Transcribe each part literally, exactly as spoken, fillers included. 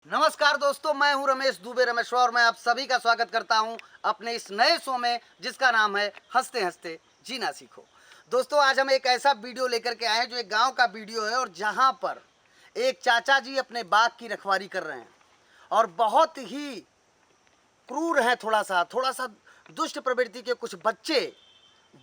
नमस्कार दोस्तों, मैं हूं रमेश दुबे रमेश्वर और मैं आप सभी का स्वागत करता हूं अपने इस नए शो में, जिसका नाम है हंसते हंसते जीना सीखो। दोस्तों, आज हम एक ऐसा वीडियो लेकर के आए हैं जो एक गांव का वीडियो है और जहां पर एक चाचा जी अपने बाग की रखवारी कर रहे हैं और बहुत ही क्रूर हैं, थोड़ा सा, थोड़ा सा दुष्ट प्रवृत्ति के कुछ बच्चे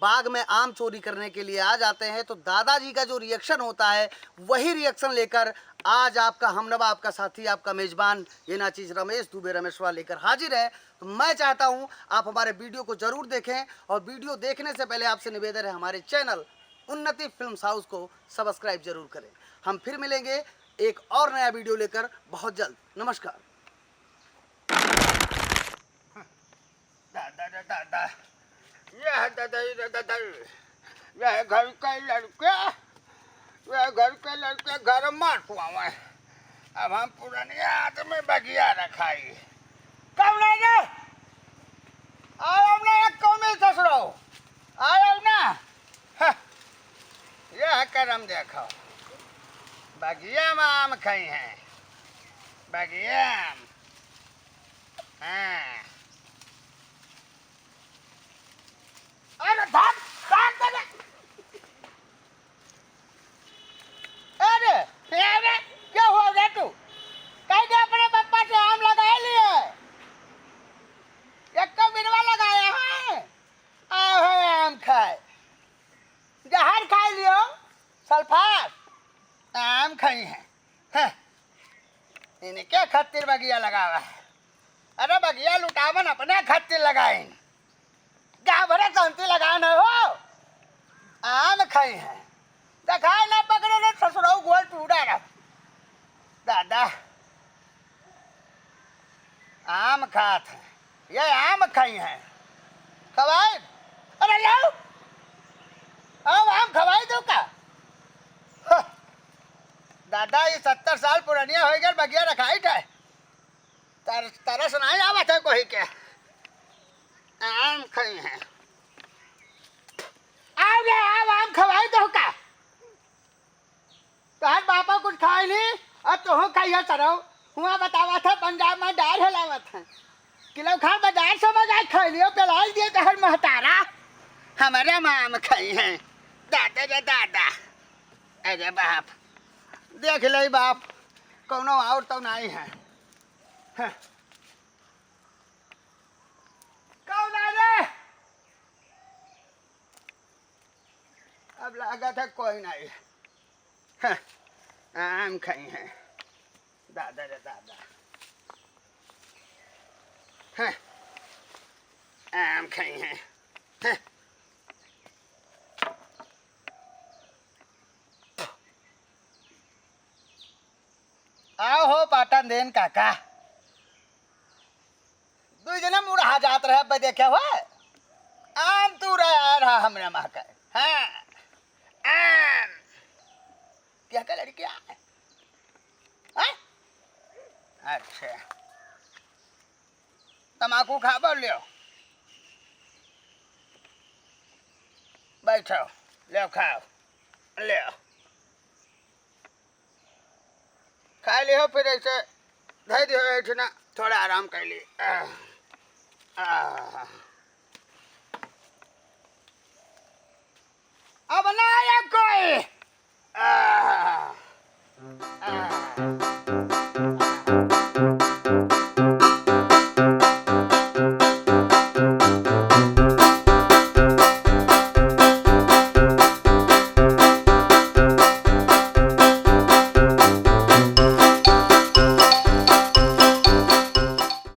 बाग में आम चोरी करने के लिए आ जाते हैं, तो दादाजी का जो रिएक्शन होता है, वही रिएक्शन लेकर आज आपका हमनवा, आपका साथी, आपका मेजबान, ये नाचीज रमेश दुबे रमेश्वर लेकर हाजिर है। तो मैं चाहता हूं आप हमारे वीडियो को जरूर देखें, और वीडियो देखने से पहले आपसे निवेदन है, हमारे चैनल उन्नति फिल्म्स हाउस को सब्सक्राइब जरूर करें। हम फिर मिलेंगे एक और नया वीडियो लेकर बहुत जल्द। नमस्कार। दादा रे दादा, यह दादा रे दादा, यह घर के लड़के, यह घर के लड़के घर मार पावे। अब हम पुराने आदमी बगिया रखाई। कौन है रे? आओ ना, एक कौमी ससुरो, आओ ना। हाँ, यह करम देखो, बगिया में आम खाई हैं, बगिया में। हाँ। अरे भाग, भाग, भाग। अरे, अरे, क्या हुआ रे तू? कहीं के अपने पप्पा से आम लगा लिए? एक तो बिरवा लगाया है, आए है आम खाए, जहर खाई लियो, सल्फास, आम खाई हैं। हैं, इनके खातिर बगिया लगावा है। अरे बगिया लुटावन अपने खातिर लगाइन, गाँव भरे तंती लगान हो, आम खाई हैं। देखाए ना पकड़े ना ससुरऊ गोल टूटा रहा। दादा, आम खात हैं, ये आम खाई हैं। खवाई, अरे लाओ, आओ आम खवाई दो का? ह, दादा, ये सत्तर साल पुरानिया हो गया, बगिया रखाई था। तर-, तरस नहीं आवत है कोई के। आम खाई हैं। आओ रे, आओ, आम खवाई दो का? तोहर बापा कुछ खाए नहीं, अब तोहो खाइए सरऊ। हुआ बतावा था, पंजाब में डार हिलावत है। किलो खान बाजार से मंगा खाई लियो, पिलाई दिए तोहर महतारा। हमारे आम खाई हैं। दादा रे दादा। अरे बाप। देख ले बाप, कौनो और तो नहीं है। हाँ। कौन आ रे? अब लागत है कोई नहीं। हाँ, आम खाई हैं। दादा रे दादा। हाँ, आम खाई हैं। हाँ। आओ हो पाटन देन काका। दुई जने मुड़हा जात रहे, अब देखे हो? आम तू रहा, आ रहा हमरे माँ का। हाँ, आम। क्या का लड़किया? हाँ? अच्छा। तमाकू खाबो, लियो। बैठो, लियो खाओ, लियो। खा लियो, फिर ऐसे धर दियो, ऐसे ना, थोड़ा आराम कर ली। आह, आह। अब ना आया कोई। आह, आह।